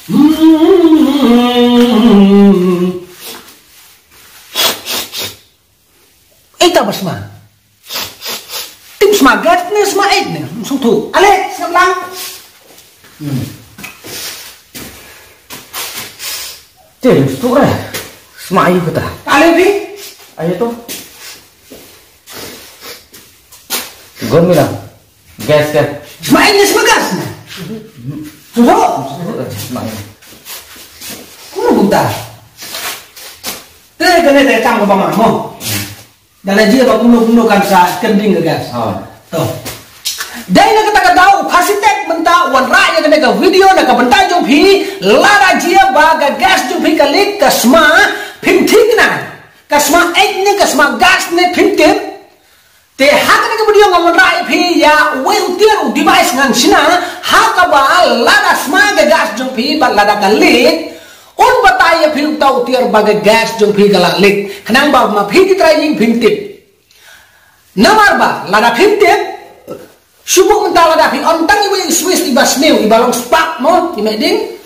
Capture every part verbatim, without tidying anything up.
Hmm. Ita ba sma. Tim sma gat ne sma eit ne. Sung tu. Ale, sma lang. Hmm. Tim tu eh. Sma ayu kata. Ale bi. Ayo tu. Gon mila. Gas, gas. Sma eit ne sma gas ne. Susu. Sma eit. Kumno bynta? Te kane te tang ka ba ma mo. Da la jia ba kumno kumno kan sa kem ding ka gas. Ha. To. Dei na kata ka daw u Khasi Tech mynta u wanrah ïa kane ka video na ka bynta jong phi, lada jia ba ka gas jong phi ka leak, ka sma, phim thikna. Ka sma eit ne ka sma gas ne phim tip. Te ha kane ka video nga wanrah ïa phi ïa uwei u tiar u device ngan shna ha kaba lada sma ka gas jong phi bad lada ka leak, un batai ïa phi uta u tiar ba ka gas jong phi ka la leak. Khnang ba ma phi ki trai ïing phim tip. Namar ba lada phim tip, shu bud mynta lada phi on tang iwei i switch iba sniew, iba long spark mo, i meh ding,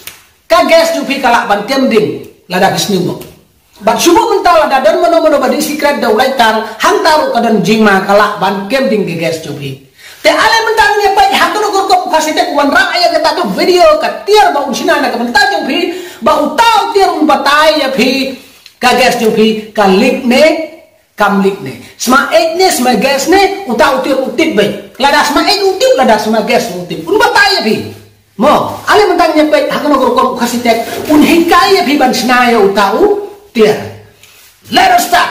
ka gas jong phi ka lah ban kem ding lada phi sniew mo. Bad shu bud mynta lada don mano mano ba dih sikret da u lighter, hangta ruh ka don jingma ka lah ban kem ding ka gas jong phi. Te ale mynta ngin ïa peit ha kano ka rukom u Khasi Tech u wanrah ïa kata ka video ka tiar ba un shna na ka bynta jong phi, ba uta u tiar un batai ïa phi ka gas jong phi ka leak ne kam leak ne. Sma eit ne, sma gas ne, uta u tiar u tip beit. Lada sma eit u tip, lada sma gas u tip. Un batai ïa phi. Mo, ale mynta ngin ïa peit ha kano ka rukom u Khasi Tech un hikai ïa phi ban shna ïa uta u tiar. Let us start.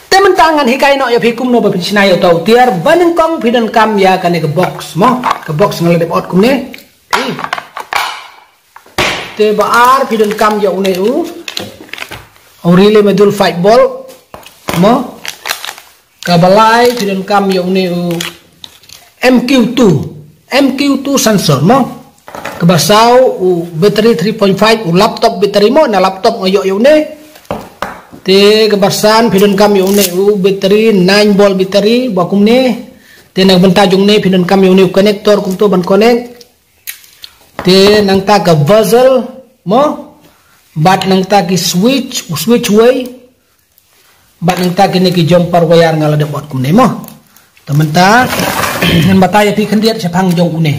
Te mynta ngan hikai noh ïa phi kumno ba phin shna ïa uta u tiar, ba nyngkong phi donkam ïa kane ka box mo, ka box nga la dep ot kumne. Te ba ar phi donkam ïa une u, u relay module five volt mo. Ka ba lai phi donkam ïa une u M Q two, M Q two sensor mo. Ka ba saw u battery three point five, u laptop battery mo, na laptop nga ïoh ïa une. Te ka ba san phi donkam ïa une u battery nine volt battery ba kumne. Te na ka bynta jong une phi donkam ïa une u connector kumto ban connect. Te nangta ka bezel mo, bad nangta ki switch, u switch wei, bad nangta kine ki jumper wire nga la dep ot kumne mo. Te mynta ngan batai ïa phi khyndiat shaphang jong une.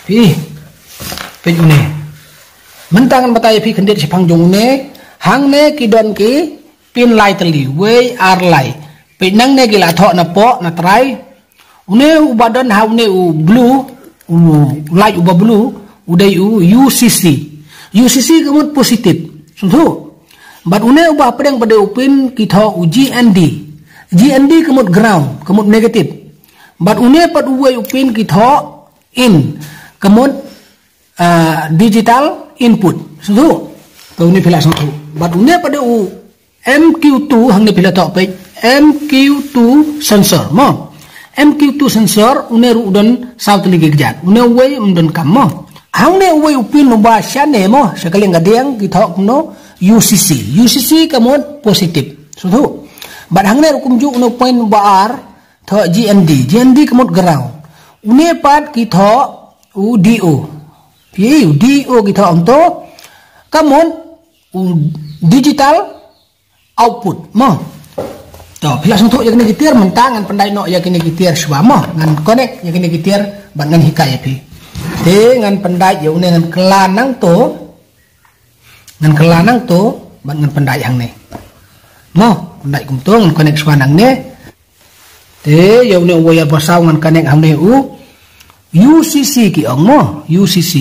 Phi, phi une. Mynta ngan batai ïa phi khyndiat shaphang jong une. Hangne ki don ki pin lai tylli, wei ar lai. Peit nangne ki la thoh na poh na trai. Une uba don ha une u blue, u light uba blue, u dei u U C C. U C C ka mut positive. Sngewthuh. Bad une uba hapdeng pat dei u pin ki thoh u G N D. G N D ka mut ground, ka mut negative. Bad une pat uwei u pin ki thoh in, ka mut ah, digital input. Sngewthuh. Te une phi la sngewthuh. Bad une pat dei u M Q two hangne phi la thoh peit. M Q two sensor mo. M Q two sensor une ruh u don saw tylli ki kjat. Une uwei um donkam mo. Hangne uwei u pin uba shane mo. Sha ka liang ka diang ki thoh kumno U C C. U C C ka mut positive. Sngewthuh. Bad hangne ruh kumjuh une u pin uba ar thoh G N D. G N D ka mut ground. Une pat ki thoh u D O. Phi i u D O ki thoh kumto. Ka mut u digital output mo. To, phi la sngewthuh ïa kine ki tiar, mynta ngan pyndait noh ïa kine ki tiar shuwa mo. Ngan connect ïa kine ki tiar bad ngan hikai ïa phi. Te ngan pyndait ïa une, ngan kylla nangto. Ngan kylla nangto bad ngan pyndait hangne. Mo, pyndait kumto, ngan connect shuwa nangne. Te ïa une u wire ba saw ngan connect hangne u U C C ki ong mo, U C C.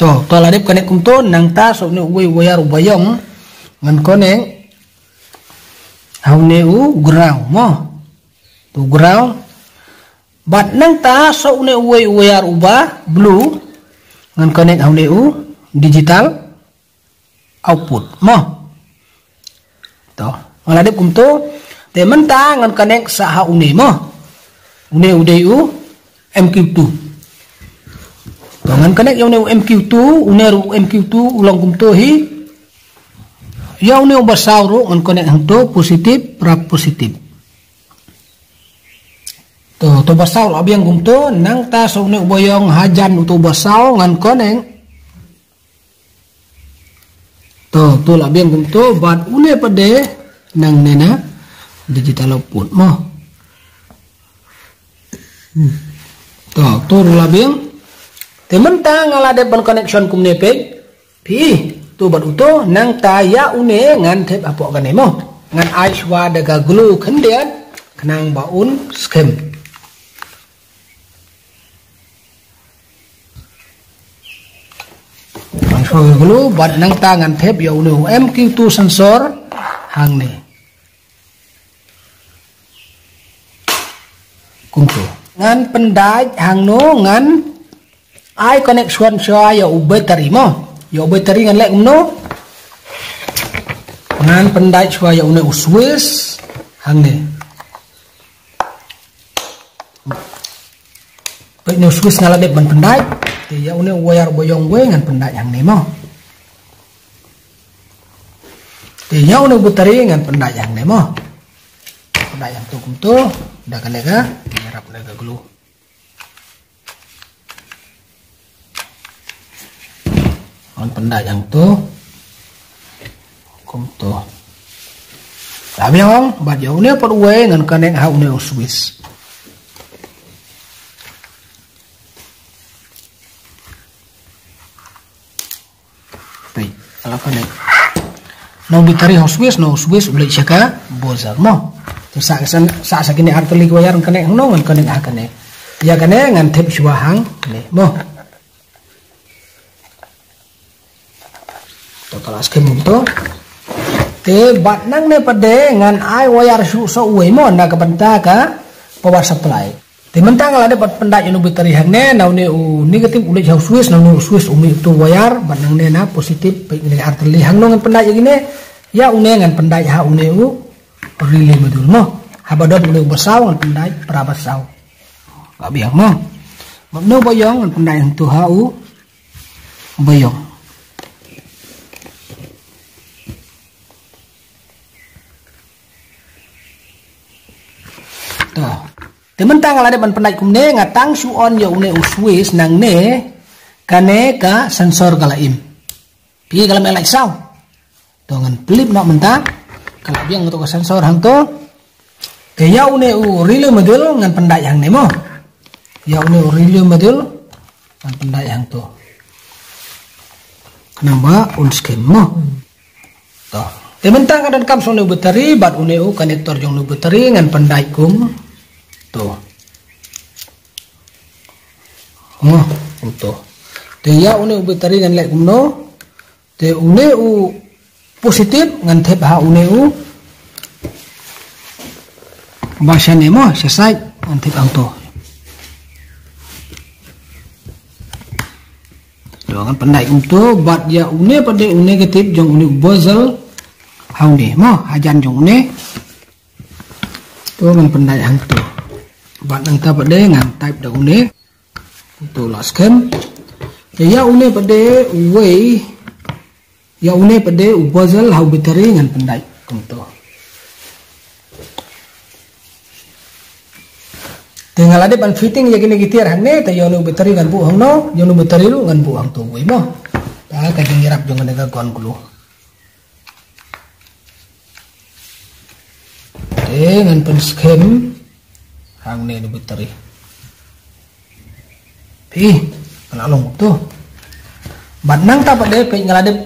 To, to la dep connect kumto, nangta sa une uwei u wire uba ïong ngan connect hangne u ground mo. To ground. Bad nangta sa une uwei u wire uba blue ngan connect hangne u digital output mo. To, nga la dep kumto. Te mynta ngan connect sa ha une mo. Une u dei u M Q two. To, ngan connect ïa une u M Q two, une ruh u M Q two u long kumto hi. Ïa une uba saw ruh ngan connect hangto, positive para positive. To, Uba saw la biang kumto, nangta sa une uba ïong hajan uto uba saw ngan connect. To, to la biang kumto, bad une pat de nangne na digital output mo. Hmm. To, to ruh la biang. Te mynta nga la dep ban connection kumne peit. Phi, to bad uto, nangta ïa une ngan thep hapoh kane mo. Ngan ai shuwa da ka glue khyndiat, khnang ba un skhem. Ngan shuwa da ka glue, bad nangta ngan thep ïa une u M Q two sensor hangne. Kumto. Ngan pyndait hangno, ngan ai connection shuwa ïa u battery mo. Ïa u battery ngan leh kumno. Ngan pyndait shuwa ïa une u switch hangne. Peit une u switch nga la dep ban pyndait. Te ïa une u wire uba ïong wei ngan pyndait hangne mo. Te ïa une u battery ngan pyndait hangne mo. Pyndait hangto kumto, da kane ka, ïarap da ka glue. Ngan pyndait hangto. Kumto. La biang, bad ïa une pat uwei ngan connect ha une u switch. Peit, ala connect. Na u battery ha u switch, na u switch u leit sha ka buzzer mo. Te sa, sa, sa, sa kine artylli ki wire ngan connect hangno, ngan connect ha kane. Ïa kane ngan thep shuwa hangne mo. To ka la skhem kumto. Te bad nangne pat de ngan ai wire shuh sa uwei mo na ka bynta ka power supply. Te mynta nga la dep ban pyndait ïa une u battery hangne, na une u negative u leit ha u switch, na une u switch u mih uto u wire, bad nangne na positive, peit ngi artylli hangno ngan pyndait ïa kine, ïa une ngan pyndait ha une u relay module mo. Haba don une uba saw ngan pyndait para ba saw. Ka biang mo. Bad une uba ïong ngan pyndait hangto ha u ba ïong. To. Te mynta nga la dep ban pyndait kumne, nga tang shu on ïa une u switch nangne, kane ka sensor ka la im. Phi, ka la mih light saw. To ngan flip noh mynta. Ka la biang to ka sensor hangto. Te ïa une u relay module ngan pyndait hangne mo. Ïa une u relay module ngan pyndait hangto. Khnang ba un skhem mo. To. Te mynta nga donkam sa une u battery bad une u connector jong une u battery ngan pyndait kumto. Mo, kumto. Te ïa une u battery ngan leh kumno. Te une u positive ngan thep ha une u ba shane mo, sha side ngan thep hangto. To ngan pyndait kumto, bad ïa une pat de u negative jong une u bezel ha une mo, hajan jong une. To ngan pyndait hangto. Bad nangta pat de ngan type da une. To la skhem. Te ïa une pat de uwei. Ïa une pat de u bezel ha u battery ngan pyndait kumto. Te nga la dep ban fitting ïa kine ki tiar hangne, te ïa une u battery ngan buh hangno, ïa une u battery ruh ngan buh hangto uwei mo. Ta ka jingïarap jong kane ka gun glue. Te ngan pynskhem hangne une u battery. Phi, ka la long to. Bad nangta pat de phi nga la dep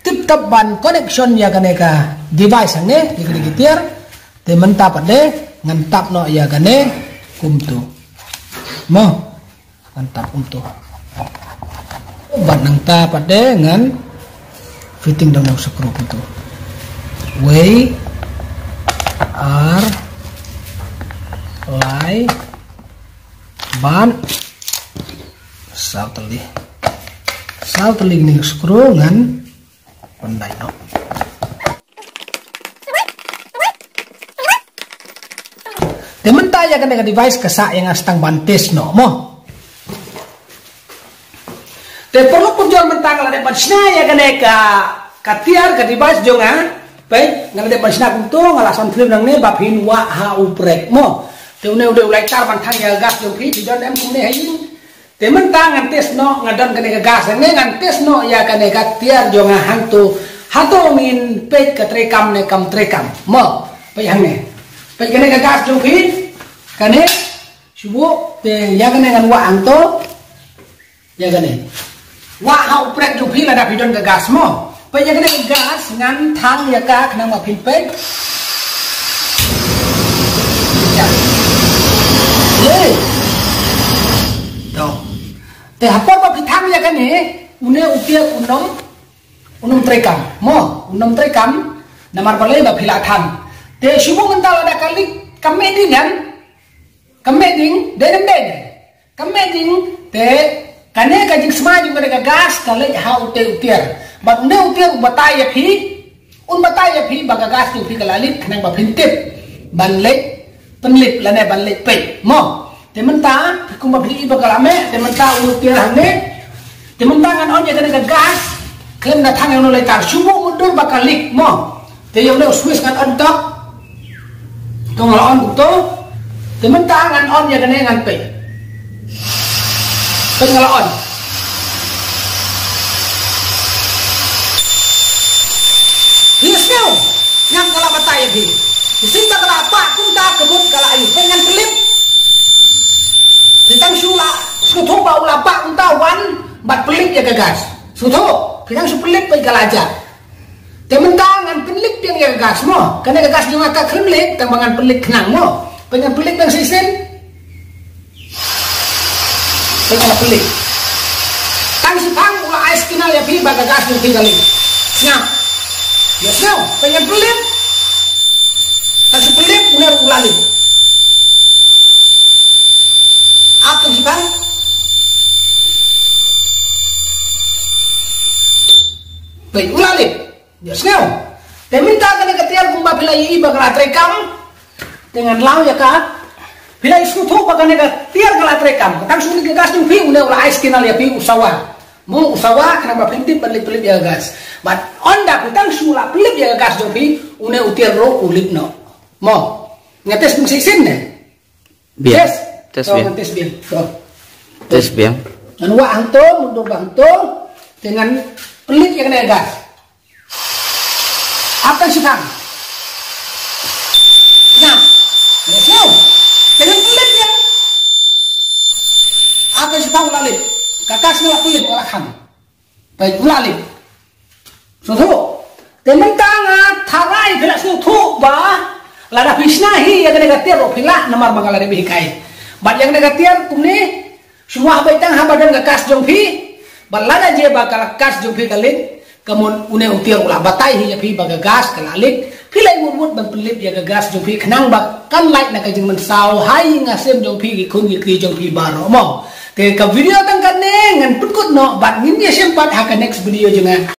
tip top ban connection ïa kane ka device hangne, ïa kane ki tiar. Te mynta pat de ngan tap noh ïa kane kumto. Mo. Ngan tap kumto. Bad nangta pat de ngan fitting da u screw kumto. Wei, ar, lai, bad saw tylli. Saw tylli kine ki screw ngan pyndait noh. Te mynta ïa kane ka device ka sah ïa nga sdang ban test noh mo. Te paralok kumjuh, mynta nga la dep ban shna ïa kane ka, ka tiar ka device jong nga. Peit, nga la dep ban shna kumto, nga la san film nangne ba phin wah ha u prek mo. Te une u dei u lighter ban thang ïa ka gas jong phi, phi don em kumne ha ïing. Te mynta ngan test noh, nga don kane ka gas, hangne ngan test noh ïa kane ka tiar jong nga hangto. Hato ngin peit ka treikam ne kam treikam. Mo, peit hangne. Peit kane ka gas jong phi. Kane, shu buh, te ïa kane ngan wah hangto. Ïa kane. Wah ha u prek jong phi lada phi don ka gas mo. Peit ïa kane ka gas ngan thang ïa ka khnang ba phin peit. Ïa. Ye. To. Te ha por ba phi thang ïa kane, une u tiar un ym, un ym treikam. Mo, un ym treikam, namar balei ba phi la thang. Te shu buh mynta lada ka leak, kam meh ding kan. Kam meh ding, dei ne em dei ne. Kam meh ding, te kane ka jingsma jong kane ka gas ka leit ha utei u tiar. Bad une u tiar u batai ïa phi, un batai ïa phi ba ka gas jong phi ka la leak khnang ba phin tip ban leit pynlip lane ban leit peit. Mo, te mynta, phi kumba phi i ba ka la meh, te mynta u tiar hangne. Te mynta ngan on ïa kane ka gas, khlem da thang ïa une u lighter, shu buh mutdur ba ka leak, mo. Te ïa une u switch ngan on to. To nga la on to. Te mynta ngan on ïa kane ngan peit. Peit nga la on. Phi sngew. Ngam ka la batai ïa phi. Te shisien ba ka la pah kumta ka mut ka la ïoh. Peit ngan pynlip. Phi tang shu la sngewthuh ba u la pah kumta wan bad pynlip ïa ka gas. Sngewthuh. Phi tang shu pynlip peit ka la jah. Te mynta ngan pynlip biang ïa ka gas mo. Kane ka gas jong nga ka khlem leak tang ba ngan pynlip khnang mo. Peit ngan pynlip biang shisien. Peit ngan pynlip. Tang shiphang u la ai signal ïa phi ba ka gas jong phi ka leak. Sngap. Ïa sngap. Peit ngan pynlip. Tang shi pynlip une ruh u la leak. Ap tang shiphang. Peit u la leak. Ïa sngew. Te mynta kane ka tiar kumba phi la ïohi ba ka la treikam. Te ngan law ïa ka. Phi la ïohi sngewthuh ba kane ka tiar ka la treikam. Ka tang shu leak ka gas jong phi une u la ai signal ïa phi u sawa. Mo u sawa khnang ba phin tip ban leit pynlip ïa ka gas. Bad ynda phi tang shu la pynlip ïa ka gas jong phi une u tiar ruh u leak noh. Mo. Nga test biang shisien ne. Biang. Test. Test biang. Test biang. To. Test biang. Ngan wah hangto, mutdur ba hangto. Te ngan pynlip ïa kane ka gas. Ap tang shiphang. Ngam. Ïa sngew. Te ngan pynlip ïa. Ap tang shiphang u la leak. Ka gas nga la pynlip ka la khang. Peit u la leak. Sngewthuh. Te mynta nga tharai phi la sngewthuh ba lada phi shna hi ïa kane ka tiar ruh phi lah namar ba nga la dep hikai. Bad ïa kane ka tiar kumne shu wah beit tang haba don ka gas jong phi. Bad lada jia ba ka gas jong phi ka leak. Ka mut une u tiar u la batai hi ïa phi ba ka gas ka la leak. Phi la ïa mut mut ban pynlip ïa ka gas jong phi khnang ba kan lait na ka jingmynsaw ha ïing ha sem jong phi ki khun ki kti jong phi baroh mo. Te ka video tang kane ngan pynkut noh bad ngin ïa shem pat ha ka next video jong nga.